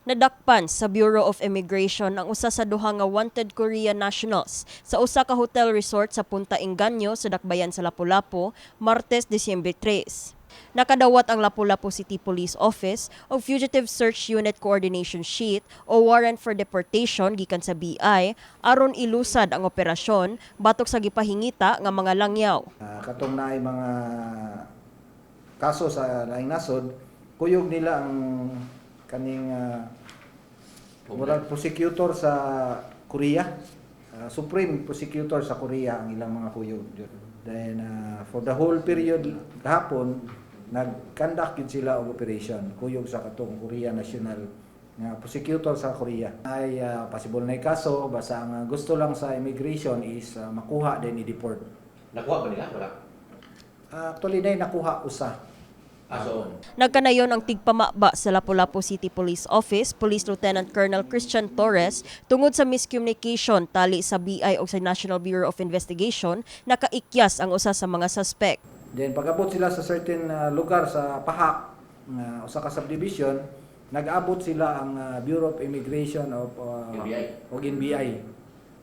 Nadakpan sa Bureau of Immigration ang usa sa duha nga wanted Korean nationals sa usa ka hotel resort sa Punta Engaño sa Dakbayan sa Lapu-Lapu, Martes, Disyembre 3. Nakadawat ang Lapu-Lapu City Police Office og Fugitive Search Unit Coordination Sheet o warrant for deportation gikan sa BI aron ilusad ang operasyon batok sa gipahingita nga mga langyaw. Katong naay mga kaso sa laing nasod, kuyog nila ang kaning murag prosecutor sa Korea, Supreme Prosecutor sa Korea ang ilang mga kuyog. Then for the whole period kahapon, nag-conduct yun sila og operation kuyog sa katong Korea National nga prosecutor sa Korea. Ay possible na kaso, basta ang gusto lang sa immigration is makuha then i-deport. Nakuha ba nila? Wala. Actually na nakuha usa. Ah, so, Nagkanayon ang tigpamaba sa Lapu-Lapu City Police Office, Police Lieutenant Colonel Christian Torres, tungod sa miscommunication tali sa BI o sa National Bureau of Investigation, nakaikyas ang usa sa mga suspect. Then pag-abot sila sa certain lugar sa Pahak, nga usa ka subdivision, nag-abot sila ang Bureau of Immigration of NBI. Og NBI.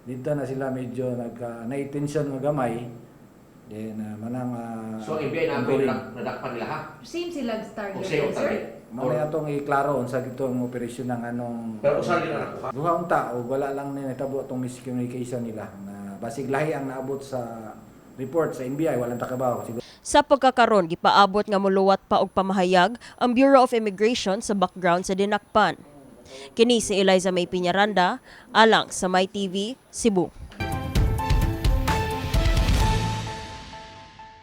Dito na sila medyo nagka na-tension nga gamay. Then manang So ang NBI na ongoing. Nadakpan nila, ha? Same sila target, O same sir? target. Mamaya atong iklaro unsa gitong operasyon ng anong Pero usa rin na nakuha. Duha unta og wala lang ni nahitabo atong miscommunication nila na basig lahi ang naabot sa report sa NBI, walang takabaw. Siguro Sa pagkakaron, gipaabot nga muluwat pa og pamahayag ang Bureau of Immigration sa background sa dinakpan. Kini si Eliza May Piñaranda, alang sa My TV, Cebu.